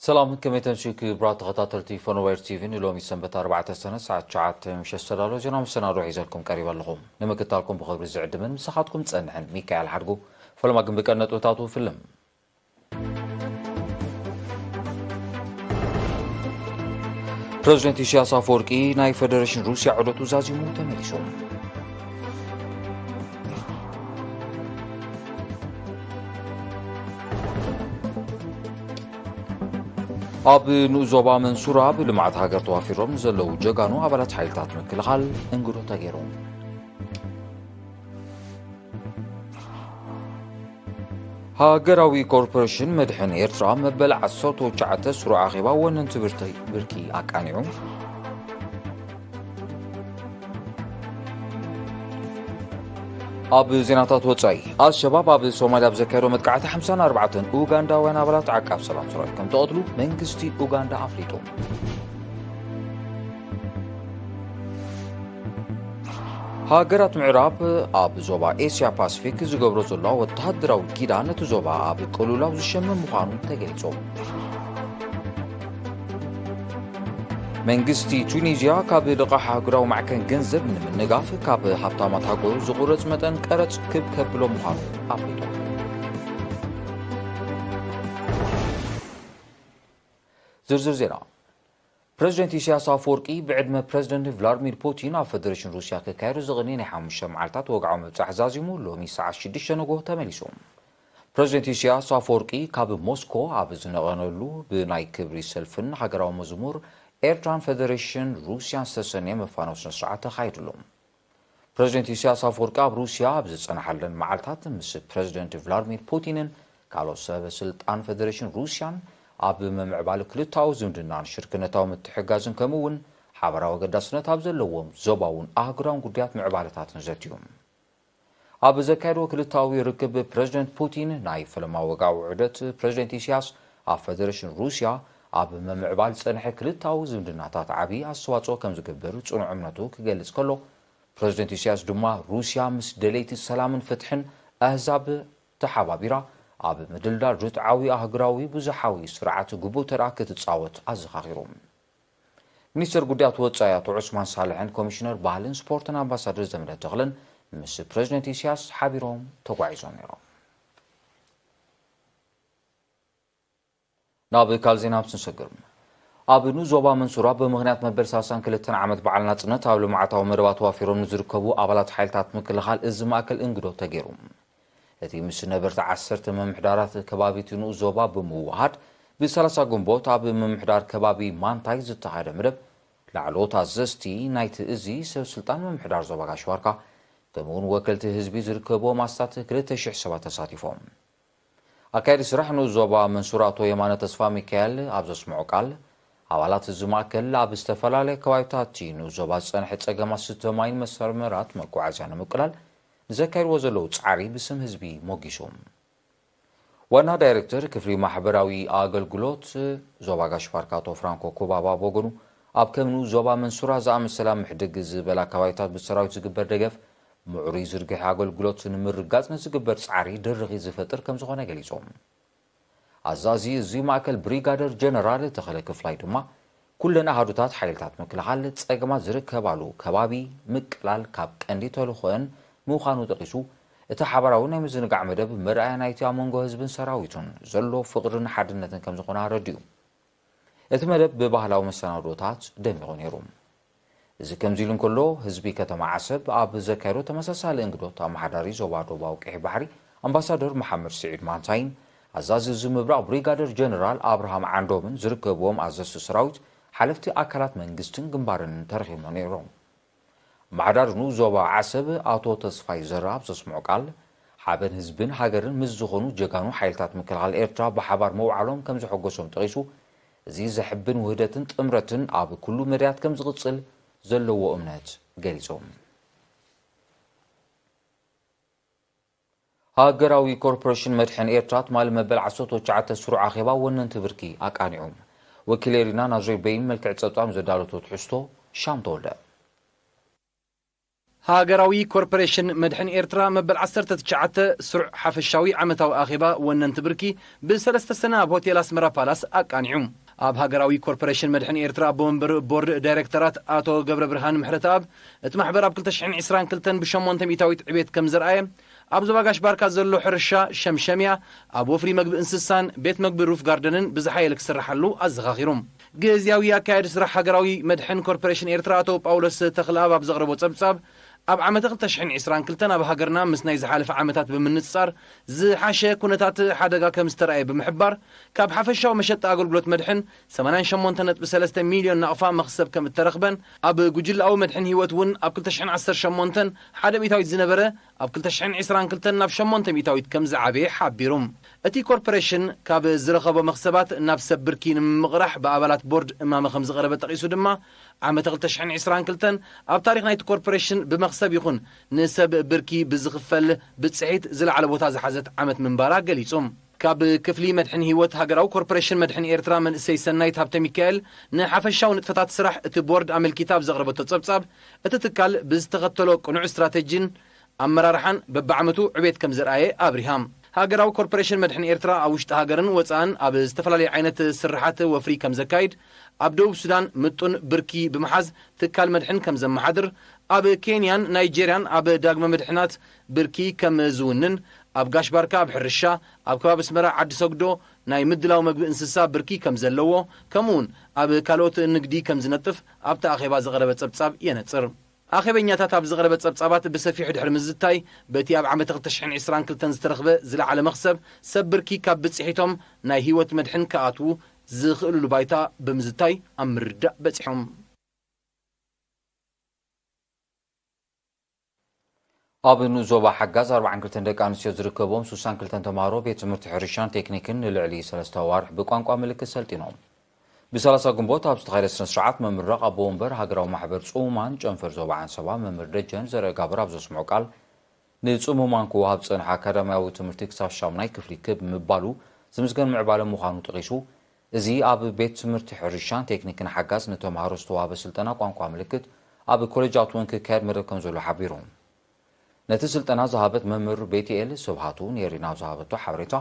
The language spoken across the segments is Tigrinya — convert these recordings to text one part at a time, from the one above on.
ሰላም፣ ከመይ ተምስዩ ክቡራት ተኸታተልቲ ፎኖዌር ቲቪ? ንሎሚ ሰንበት ኣርባዕተ ሰነ ሰዓት ትሽዓተ ምሸት ዝተዳለወ ዜና መሰናዶ ሒዘልኩም ቀሪበ ኣለኹ። ንምክታልኩም ብኽብሪ ዝዕድምን ምሳኻትኩም ዝጸንሕን ሚካኤል ሓድጉ። ፈለማ ግን ብቀንዲ ነጥብታቱ ፍልም። ፕረዚደንት ኢሳያስ ኣፈወርቂ ናይ ፌደሬሽን ሩስያ ዑደቱ ዛዚሙ ተመሊሱ። ኣብ ንኡስ ዞባ መንሱራ ብልምዓት ሃገር ተዋፊሮም ንዘለዉ ጀጋኑ ኣባላት ሓይልታት ምክልኻል እንግዶ ተገይሩ። ሃገራዊ ኮርፖሬሽን መድሕን ኤርትራ መበል ዓሰርተ ትሽዓተ ስሩዕ ኣኼባ ወነንቲ ብርኪ ኣቃኒዑ። ኣብ ዜናታት ወጻኢ፣ ኣልሸባብ ኣብ ሶማልያ ኣብ ዘካየዶ መጥቃዕቲ ሓምሳን ኣርባዕተን ኡጋንዳውያን ኣባላት ዓቃብ ሰላም ሰራዊት ከም ተቐትሉ መንግስቲ ኡጋንዳ ኣፍሊጡ። ሃገራት ምዕራብ ኣብ ዞባ ኤስያ ፓሲፊክ ዝገብሮ ዘሎ ወተሃደራዊ ኪዳን ነቲ ዞባ ኣብ ቅልውላው ዝሸምም ምዃኑ ተገሊጹ። መንግስቲ ቱኒዝያ ካብ ልቓሕ ኣህጉራዊ ማዕከን ገንዘብ ንምንጋፍ ካብ ሃብታማት ሃገሩ ዝቑረጽ መጠን ቀረጽ ክብ ከብሎ ምዃኑ ኣፍሊጡ። ዝርዝር ዜና። ፕረዚደንት ኢሳያስ ኣፈወርቂ ብዕድመ ፕረዚደንት ቭላድሚር ፑቲን ኣብ ፈደሬሽን ሩስያ ክካየዱ ዝቕኒ ናይ ሓሙሽተ መዓልታት ወግዓዊ ምብጻሕ ዛዚሙ ሎሚ ሰዓት ሽዱሽተ ንግሆ ተመሊሱ። ፕረዚደንት ኢሳያስ ኣፈወርቂ ካብ ሞስኮ ኣብ ዝነቐነሉ ብናይ ክብሪ ሰልፍን ሃገራዊ መዝሙር ኤርትራን ፈደሬሽን ሩስያን ዝተሰነየ መፋነዊ ስነ ስርዓት ተኻይድሉ። ፕረዚደንት ኢሳያስ ኣፈወርቂ ኣብ ሩስያ ኣብ ዝጸንሓለን መዓልታት ምስ ፕረዚደንት ቭላድሚር ፑቲንን ካልኦት ሰበ ስልጣን ፈደሬሽን ሩስያን ኣብ ምምዕባል ክልታዊ ዝምድናን ሽርክነታዊ ምትሕጋዝን ከምኡ እውን ሓበራዊ ኣገዳስነት ኣብ ዘለዎም ዞባውን ኣህጉራውን ጉዳያት ምዕባለታትን ዘትዩ። ኣብ ዘካየድዎ ክልታዊ ርክብ ፕረዚደንት ፑቲን ናይ ፈለማ ወግዓዊ ዑደት ፕረዚደንት ኢሳያስ ኣብ ፈደሬሽን ሩስያ ኣብ ምምዕባል ዝጸንሐ ክልታዊ ዝምድናታት ዓቢ ኣስተዋጽኦ ከም ዝገብር ጽኑዕ እምነቱ ክገልጽ ከሎ፣ ፕረዚደንት ኢሳያስ ድማ ሩስያ ምስ ደለይቲ ሰላምን ፍትሕን ኣህዛብ ተሓባቢራ ኣብ ምድልዳል ርትዓዊ ኣህጉራዊ ብዙሓዊ ስርዓት ግቡእ ተራ ክትጻወት ኣዘኻኺሩ። ሚኒስትር ጉዳያት ወጻኢ ኣቶ ዑስማን ሳልሕን ኮሚሽነር ባህልን ስፖርትን ኣምባሳደር ዘመደ ተኽለን ምስ ፕረዚደንት ኢሳያስ ሓቢሮም ተጓዒዞም ነይሮም። ናብ ካልእ ዜና ምስ ንሰግር፣ ኣብ ንኡስ ዞባ መንሱራ ብምኽንያት መበል ሰላሳን ክልተን ዓመት በዓል ናጽነት ኣብ ልምዓታዊ መደባት ተዋፊሮም ንዝርከቡ ኣባላት ሓይልታት ምክልኻል እዚ ማእከል እንግዶ ተገይሩ። እቲ ምስ ነበርቲ ዓሰርተ ምምሕዳራት ከባቢ እቲ ንኡስ ዞባ ብምውሃድ፣ ብሰላሳ ግንቦት ኣብ ምምሕዳር ከባቢ ማንታይ ዝተኻየደ መደብ፣ ላዕለዎት ኣዘዝቲ ናይቲ እዚ ሰብ ስልጣን ምምሕዳር ዞባ ጋሽ ባርካ፣ ከምኡውን ወከልቲ ህዝቢ ዝርከብዎም ኣስታት ክልተ ሽሕ ሰባት ተሳቲፎም። ኣካያዲ ስራሕ ንኡስ ዞባ መንሱር ኣቶ የማነ ተስፋ ሚካኤል ኣብ ዘስምዖ ቃል፣ ኣባላት እዚ ማእከል ኣብ ዝተፈላለየ ከባቢታት እቲ ንኡስ ዞባ ዝጸንሐ ጸገማት ዝስተ ማይን መስመራት መጓዓዝያ ንምቅላል ንዘካይድዎ ዘለዉ ጻዕሪ ብስም ህዝቢ ሞጊሱ። ዋና ዳይሬክተር ክፍሊ ማሕበራዊ ኣገልግሎት ዞባ ጋሽ ባርካ ኣቶ ፍራንኮ ኩባባ ብወገኑ፣ ኣብ ከም ንኡስ ዞባ መንሱራ ዝኣመሰላ ምሕድግ ዝበላ ከባቢታት ብሰራዊት ዝግበር ደገፍ ምዕሩይ ዝርግሐ ኣገልግሎት ንምርጋጽ ንዝግበር ጻዕሪ ድርኺት ዝፈጥር ከም ዝኾነ ገሊጹ። ኣዛዚ እዚ ማእከል ብሪጋደር ጀነራል ተኸለ ክፍላይ ድማ፣ ኩለን ኣሃዱታት ሓይልታት ምክልኻል ጸገማት ዝርከባሉ ከባቢ ምቅላል ካብ ቀንዲ ተልእኾአን ምዃኑ ጠቒሱ፣ እቲ ሓባራዊ ናይ ምዝንጋዕ መደብ መርኣያ ናይቲ ኣብ መንጎ ህዝብን ሰራዊቱን ዘሎ ፍቕርን ሓድነትን ከም ዝኾነ ኣረዲኡ። እቲ መደብ ብባህላዊ መሰናዶታት ደሚቑ ነይሩ። እዚ ከምዚ ኢሉ እንከሎ፣ ህዝቢ ከተማ ዓሰብ ኣብ ዘካየዶ ተመሳሳሊ እንግዶት፣ ኣመሓዳሪ ዞባ ደቡባዊ ቀይሕ ባሕሪ ኣምባሳደር መሓመድ ስዒድ ማንታይን ኣዛዚ እዚ ምብራቕ ብሪጋደር ጀነራል ኣብርሃም ዓንዶምን ዝርከብዎም ኣዘዝቲ ሰራዊት፣ ሓለፍቲ ኣካላት መንግስትን ግንባርን ተረኺቦም ነይሮም። ኣመሓዳሪ ንኡስ ዞባ ዓሰብ ኣቶ ተስፋይ ዘራ ኣብ ዘስምዖ ቃል፣ ሓበን ህዝብን ሃገርን ምስ ዝኾኑ ጀጋኑ ሓይልታት ምክልኻል ኤርትራ ብሓባር ምውዓሎም ከም ዘሐጎሶም ጠቒሱ፣ እዚ ዘሕብን ውህደትን ጥምረትን ኣብ ኩሉ መዳያት ከም ዝቕጽል ዘለዎ እምነት ገሊጾም። ሃገራዊ ኮርፖሬሽን መድሕን ኤርትራ ትማሊ መበል ዓሰርተ ትሽዓተ ስሩዕ ኣኼባ ወነንቲ ብርኪ ኣቃኒዑ። ወኪል ኤሪና ናዝሬት በይን መልክዕ ጸብጻብ ዘዳለቶ ትሕዝቶ ሻም ተወልደ። ሃገራዊ ኮርፖሬሽን መድሕን ኤርትራ መበል ዓሰርተ ትሽዓተ ስሩዕ ሓፈሻዊ ዓመታዊ ኣኼባ ወነንቲ ብርኪ ብሰለስተ ሰነ ኣብ ሆቴል ኣስመራ ፓላስ ኣቃኒዑ። ኣብ ሃገራዊ ኮርፖሬሽን መድሕን ኤርትራ ኣቦ ወንበር ቦርድ ዳይሬክተራት ኣቶ ገብረ ብርሃን ምሕረተኣብ፣ እቲ ማሕበር ኣብ ክልተ ሽሕን ዕስራን ክልተን ብሸሞንተ ሚእታዊት ዕቤት ከም ዘርኣየ፣ ኣብ ዞባ ጋሽ ባርካ ዘሎ ሕርሻ ሸምሸምያ፣ ኣብ ወፍሪ መግቢ እንስሳን ቤት መግቢ ሩፍ ጋርደንን ብዝሓየለ ክስርሓሉ ኣዘኻኺሩ። ግዝያዊ ኣካያዲ ስራሕ ሃገራዊ መድሕን ኮርፖሬሽን ኤርትራ ኣቶ ጳውሎስ ተኽለኣብ ኣብ ዘቕረቦ ጸብጻብ፣ ኣብ ዓመተ ክልተ ሽሕን ዕስራን ክልተን ኣብ ሃገርና ምስ ናይ ዝሓለፈ ዓመታት ብምንጽጻር ዝሓሸ ኩነታት ሓደጋ ከም ዝተራእየ ብምሕባር፣ ካብ ሓፈሻዊ መሸጣ ኣገልግሎት መድሕን ሰማንያን ሸሞንተ ነጥቢ ሰለስተ ሚልዮን ናቕፋ መኽሰብ ከም እተረኽበን፣ ኣብ ጉጅለኣዊ መድሕን ህይወት እውን ኣብ ክልተ ሽሕን ዓሰርተ ሸሞንተን ሓደ ሚእታዊት ዝነበረ ኣብ ክልተ ሽሕን ዕስራን ክልተን ናብ ሸሞንተ ሚእታዊት ከም ዝዓበየ ሓቢሩ። እቲ ኮርፖሬሽን ካብ ዝረኸቦ መኽሰባት ናብ ሰብ ብርኪ ንምምቕራሕ ብኣባላት ቦርድ እማመ ከም ዝቐረበ ጠቒሱ ድማ፣ ዓመተ ክልተ ሽሕን ዕስራን ክልተን ኣብ ታሪኽ ናይቲ ኮርፖሬሽን ብመኽሰብ ይኹን ንሰብ ብርኪ ብዝኽፈል ብጽሒት ዝለዓለ ቦታ ዝሓዘት ዓመት ምንባራ ገሊጹ። ካብ ክፍሊ መድሕን ህይወት ሃገራዊ ኮርፖሬሽን መድሕን ኤርትራ መንእሰይ ሰናይት ሃብተ ሚካኤል ንሓፈሻዊ ንጥፈታት ስራሕ እቲ ቦርድ ኣመልኪታ ኣብ ዘቕረበቶ ጸብጻብ፣ እቲ ትካል ብዝተኸተሎ ቅኑዕ ስትራተጂን ኣመራርሓን በብዓመቱ ዕቤት ከም ዘርኣየ ኣብሪሃ። ሃገራዊ ኮርፖሬሽን መድሕን ኤርትራ ኣብ ውሽጢ ሃገርን ወጻእን ኣብ ዝተፈላለዩ ዓይነት ስርሓት ወፍሪ ከም ዘካይድ፣ ኣብ ደቡብ ሱዳን ምጡን ብርኪ ብምሓዝ ትካል መድሕን ከም ዘመሓድር፣ ኣብ ኬንያን ናይጄርያን ኣብ ዳግመ ምድሕናት ብርኪ ከም ዝውንን፣ ኣብ ጋሽ ባርካ ኣብ ሕርሻ፣ ኣብ ከባቢ ኣስመራ ዓዲ ሰግዶ ናይ ምድላው መግቢ እንስሳ ብርኪ ከም ዘለዎ፣ ከምኡውን ኣብ ካልኦት ንግዲ ከም ዝነጥፍ ኣብቲ ኣኼባ ዝቐረበ ጸብጻብ የነጽር። ኣኼበኛታት ኣብ ዝቐረበ ጸብጻባት ብሰፊሑ ድሕሪ ምዝታይ፣ በቲ ኣብ ዓመተ ክልተ ሽሕን ዕስራን ክልተን ዝተረኽበ ዝለዓለ መኽሰብ፣ ሰብ ብርኪ ካብ ብጽሒቶም ናይ ህይወት መድሕን ክኣትዉ ዝኽእልሉ ባይታ ብምዝታይ ኣብ ምርዳእ በጺሖም። ኣብ ንኡስ ዞባ ሓጋዝ ኣርባዓን ክልተን ደቂ ኣንስትዮ ዝርከቦም ሱሳን ክልተን ተምሃሮ ቤት ትምህርቲ ሕርሻን ቴክኒክን ንልዕሊ ሰለስተ ኣዋርሕ ብቋንቋ ምልክት ሰልጢኖም። ብሰላሳ ግንቦት ኣብ ዝተኻየደ ስነ ስርዓት ምምራቕ ኣቦ ወንበር ሃገራዊ ማሕበር ጽሙማን ጨንፈር ዞባ ዓንሰባ መምህር ደጀን ዘርአጋብር ኣብ ዘስምዖ ቃል፣ ንጽሙማን ክወሃብ ዝጸንሐ ኣካዳሚያዊ ትምህርቲ ክሳብ ሻሙናይ ክፍሊ ክብ ምባሉ ዝምስገን ምዕባለ ምዃኑ ጠቒሱ፣ እዚ ኣብ ቤት ትምህርቲ ሕርሻን ቴክኒክን ሓጋዝ ንተምሃሮ ዝተዋህበ ስልጠና ቋንቋ ምልክት ኣብ ኮሌጃት እውን ክካየድ መደብ ከም ዘሎ ሓቢሩ። ነቲ ስልጠና ዝሃበት መምህር ቤትኤል ስብሃቱ ንኤሪና ኣብ ዝሃበቶ ሓበሬታ፣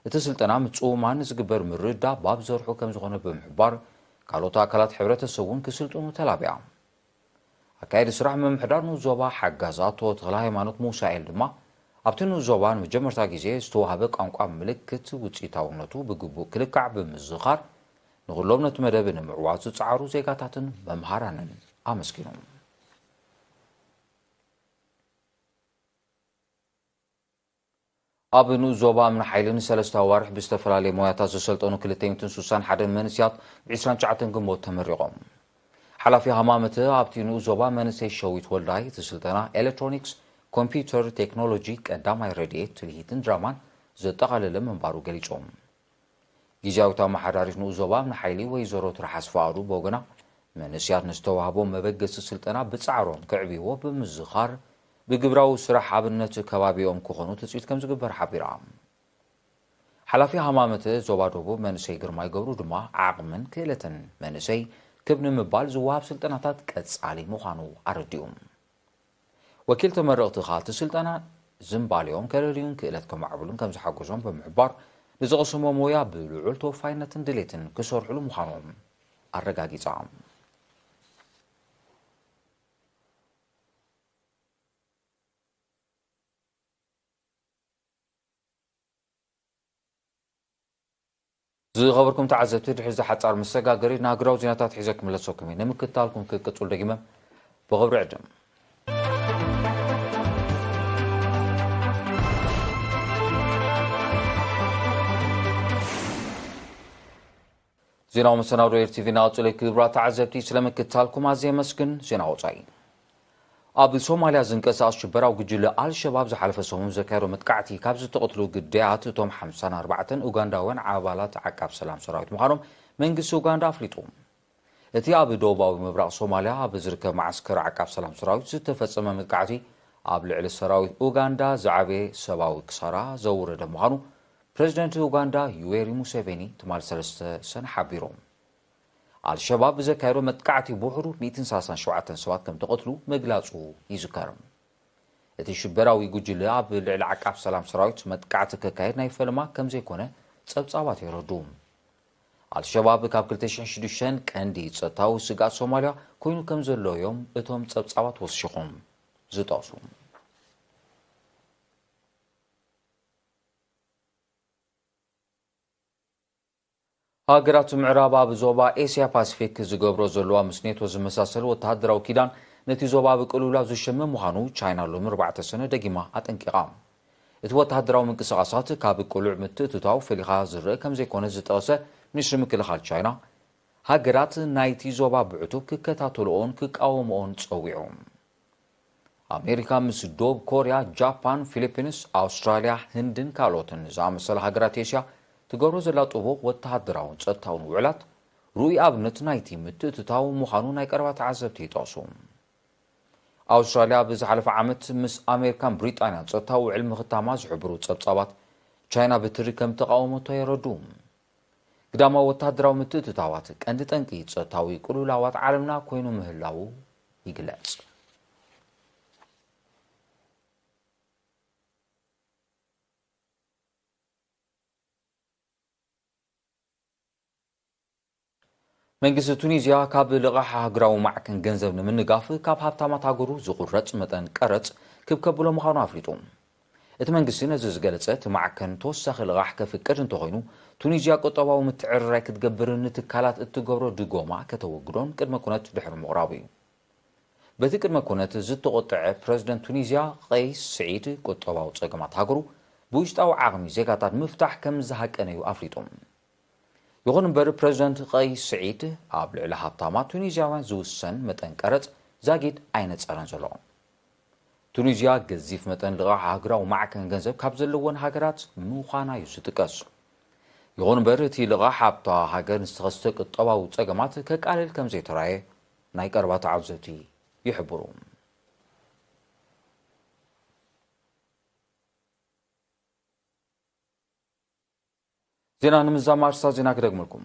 እቲ ስልጠና ምስ ጽሙማን ዝግበር ምርድዳእ ባብ ዘርሑ ከም ዝኾነ ብምሕባር፣ ካልኦት ኣካላት ሕብረተሰብ እውን ክስልጥኑ ተላቢያ። ኣካየዲ ስራሕ ምምሕዳር ንኡስ ዞባ ሓጋዝ ኣቶ ተኽለ ሃይማኖት ሙሳኤል ድማ፣ ኣብቲ ንኡስ ዞባ ንመጀመርታ ግዜ ዝተዋህበ ቋንቋ ምልክት ውጽኢታውነቱ ብግቡእ ክልካዕ ብምዝኻር፣ ንኹሎም ነቲ መደብ ንምዕዋት ዝጸዓሩ ዜጋታትን መምሃራንን ኣመስጊኑ። ኣብ ንኡስ ዞባ እምኒ ሓይሊ ንሰለስተ ኣዋርሕ ብዝተፈላለየ ሞያታት ዝሰልጠኑ ክልተ ሚእትን ስሳን ሓደን መንእስያት ብዕስራን ትሽዓተን ግንቦት ተመሪቖም። ሓላፊ ሃማመተ ኣብቲ ንኡስ ዞባ መንእሰይ ሸዊት ወልዳይ፣ እቲ ስልጠና ኤሌክትሮኒክስ፣ ኮምፒውተር ቴክኖሎጂ፣ ቀዳማይ ረድኤት፣ ትልሂትን ድራማን ዘጠቓለለ ምንባሩ ገሊጾም። ግዝያዊት ኣመሓዳሪት ንኡስ ዞባ እምኒ ሓይሊ ወይዘሮ ትርሓስ ፍቓዱ ብወገና፣ መንእስያት ንዝተዋህቦም መበገሲ ስልጠና ብጻዕሮም ከዕብይዎ ብምዝኻር፣ ብግብራዊ ስራሕ ኣብነት ከባቢኦም ክኾኑ ትጽቢት ከም ዝግበር ሓቢራ። ሓላፊ ሃማመተ ዞባ ደቡብ መንእሰይ ግርማይ ገብሩ ድማ፣ ዓቕምን ክእለትን መንእሰይ ክብ ንምባል ዝወሃብ ስልጠናታት ቀጻሊ ምዃኑ ኣረዲኡ። ወኪል ተመረቕቲ ከኣ እቲ ስልጠና ዝንባሌኦም ከለልዩን ክእለት ከማዕብሉን ከም ዝሓገዞም ብምሕባር፣ ንዝቐሰሞ ሞያ ብልዑል ተወፋይነትን ድሌትን ክሰርሕሉ ምዃኖም ኣረጋጊጻ። ዝኸበርኩም ተዓዘብቲ፣ ድሕሪ እዚ ሓጻር መሰጋገሪ ንሃገራዊ ዜናታት ሒዘ ክምለሰኩም እየ። ንምክትታልኩም ክቅጽሉ ደጊመ ብኽብሪ ዕድም። ዜናዊ መሰናዶ ኤር ቲቪ እናቐጸለ። ክቡራት ተዓዘብቲ፣ ስለ ምክትታልኩም ኣዝየ የመስግን። ዜና ወጻኢ። ኣብ ሶማልያ ዝንቀሳቐስ ሽበራዊ ጉጅለ ኣልሸባብ ዝሓለፈ ሰሙን ዘካየዶ መጥቃዕቲ፣ ካብ ዝተቐትሉ ግዳያት እቶም ሓምሳን ኣርባዕተን ኡጋንዳውያን ኣባላት ዓቃብ ሰላም ሰራዊት ምዃኖም መንግስቲ ኡጋንዳ ኣፍሊጡ። እቲ ኣብ ደቡባዊ ምብራቕ ሶማልያ ኣብ ዝርከብ መዓስከር ዓቃብ ሰላም ሰራዊት ዝተፈጸመ መጥቃዕቲ፣ ኣብ ልዕሊ ሰራዊት ኡጋንዳ ዝዓበየ ሰብኣዊ ክሳራ ዘውረደ ምዃኑ ፕረዚደንት ኡጋንዳ ዩዌሪ ሙሴቬኒ ትማሊ ሰለስተ ሰነ ሓቢሮም። ኣልሸባብ ብዘካየዶ መጥቃዕቲ ብውሕዱ ሚእትን ሰላሳን ሸውዓተን ሰባት ከም ተቐትሉ ምግላጹ ይዝከር። እቲ ሽበራዊ ጉጅለ ኣብ ልዕሊ ዓቃብ ሰላም ሰራዊት መጥቃዕቲ ከካየድ ናይ ፈለማ ከም ዘይኮነ ጸብጻባት የረዱ። ኣልሸባብ ካብ ክልተ ሽሕን ሽዱሽተን ቀንዲ ጸጥታዊ ስግኣት ሶማልያ ኮይኑ ከም ዘሎ እዮም እቶም ጸብጻባት ወሲኾም ዝጠቕሱ። ሃገራት ምዕራብ ኣብ ዞባ ኤስያ ፓሲፊክ ዝገብሮ ዘለዋ ምስ ኔቶ ዝመሳሰል ወተሃደራዊ ኪዳን ነቲ ዞባ ኣብ ቅልውላው ዝሸምም ምዃኑ ቻይና ሎሚ ኣርባዕተ ሰነ ደጊማ ኣጠንቂቓ። እቲ ወተሃደራዊ ምንቅስቓሳት ካብ ቅሉዕ ምትእትታው ፈሊኻ ዝረአ ከም ዘይኮነ ዝጠቐሰ ሚኒስትሪ ምክልኻል ቻይና፣ ሃገራት ናይቲ ዞባ ብዕቱብ ክከታተልኦን ክቃወምኦን ጸዊዑ። ኣሜሪካ ምስ ዶብ ኮርያ፣ ጃፓን፣ ፊሊፒንስ፣ ኣውስትራልያ፣ ህንድን ካልኦትን ዝኣመሰላ ሃገራት ኤስያ ትገብሮ ዘላ ጥቡቕ ወተሃደራውን ጸጥታውን ውዕላት ርኡይ ኣብነት ናይቲ ምትእትታው ምዃኑ ናይ ቀረባ ተዓዘብቲ ይጠቕሱ። ኣውስትራልያ ኣብ ዝሓለፈ ዓመት ምስ ኣሜሪካን ብሪጣንያን ጸጥታዊ ውዕል ምኽታማ ዝሕብሩ ጸብጻባት፣ ቻይና ብትሪ ከም ተቓወመቶ የረድኡ። ግዳማዊ ወተሃደራዊ ምትእትታዋት ቀንዲ ጠንቂ ጸጥታዊ ቅልውላዋት ዓለምና ኮይኑ ምህላዉ ይግለጽ። መንግስቲ ቱኒዝያ ካብ ልቓሕ ሃገራዊ ማዕከን ገንዘብ ንምንጋፍ ካብ ሃብታማት ሃገሩ ዝቑረጽ መጠን ቀረጽ ክብ ከብሎ ምዃኑ ኣፍሊጡ። እቲ መንግስቲ ነዚ ዝገለጸ፣ እቲ ማዕከን ተወሳኺ ልቓሕ ከፍቅድ እንተኾይኑ፣ ቱኒዝያ ቁጠባዊ ምትዕርራይ ክትገብርን ንትካላት እትገብሮ ድጎማ ከተወግዶን ቅድመ ኩነት ድሕሪ ምቕራቡ እዩ። በቲ ቅድመ ኩነት ዝተቖጥዐ ፕረዚደንት ቱኒዝያ ቀይስ ስዒድ፣ ቁጠባዊ ጸገማት ሃገሩ ብውሽጣዊ ዓቕሚ ዜጋታት ምፍታሕ ከም ዝሃቀነ እዩ ኣፍሊጡ። ይኹን እምበር፣ ፕረዚደንት ቀይስ ስዒድ ኣብ ልዕሊ ሃብታማት ቱኒዝያውያን ዝውሰን መጠን ቀረጽ ዛጊድ ኣይነጸረን ዘሎ። ቱኒዝያ ገዚፍ መጠን ልቓሕ ሃገራዊ ማዕከን ገንዘብ ካብ ዘለወን ሃገራት ምዃና እዩ ዝጥቀስ። ይኹን እምበር፣ እቲ ልቓሕ ኣብታ ሃገር ንዝተኸስተ ቁጠባዊ ጸገማት ከቃልል ከም ዘይተራየ ናይ ቀረባ ተዓዘብቲ ይሕብሩ። ዜና ንምዝዛም ኣርእስታት ዜና ክደግመልኩም።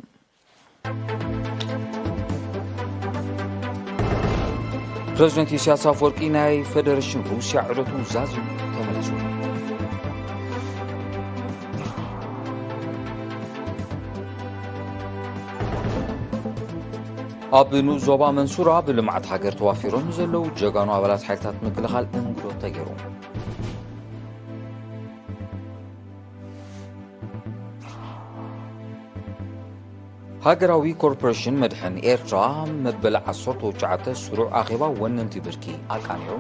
ፕረዚደንት ኢሳያስ ኣፈወርቂ ናይ ፌደሬሽን ሩስያ ዑደቱ ዛዚሙ ተመሊሱ። ኣብ ንኡስ ዞባ መንሱራ ብልምዓት ሃገር ተዋፊሮም ንዘለዉ ጀጋኑ ኣባላት ሓይልታት ምክልኻል እንግዶት ተገይሩ። ሃገራዊ ኮርፖሬሽን መድሕን ኤርትራ መበል ዓሰርተ ትሽዓተ ስሩዕ ኣኼባ ወነንቲ ብርኪ ኣቃኒዑ።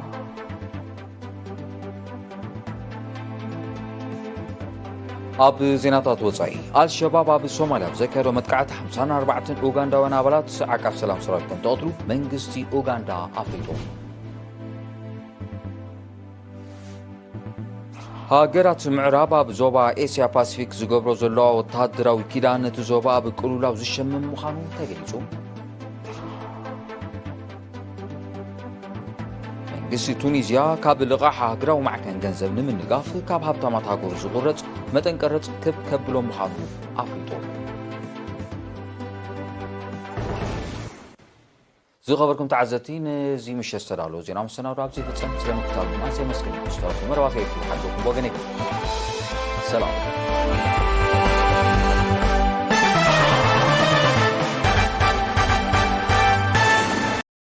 ኣብ ዜናታት ወጻኢ፣ ኣልሸባብ ኣብ ሶማልያ ኣብ ዘካየዶ መጥቃዕቲ ሓምሳን ኣርባዕተን ኡጋንዳውያን ኣባላት ዓቃብ ሰላም ሰራዊት ከም ተቐትሉ መንግስቲ ኡጋንዳ ኣፍሊጡ። ሃገራት ምዕራብ ኣብ ዞባ ኤስያ ፓሲፊክ ዝገብሮ ዘለዋ ወተሃደራዊ ኪዳን ነቲ ዞባ ኣብ ቅልውላው ዝሸምም ምዃኑ ተገሊጹ። መንግስቲ ቱኒዝያ ካብ ልቓሕ ሃገራዊ ማዕከን ገንዘብ ንምንጋፍ ካብ ሃብታማት ሃገሩ ዝቑረጽ መጠን ቀረጽ ክብ ከብሎ ምዃኑ ኣፍሊጡ። ዝኸበርኩም ተዓዘብቲ፣ ነዚ ምሸት ዝተዳለወ ዜና መሰናዶ ኣብዚ ይፍጸም። ስለ ምክታተልኩም ኣዝየ ኣመስግን። ክስተረፉ መርባት ከይትሓልኩም ብወገነይ ሰላም።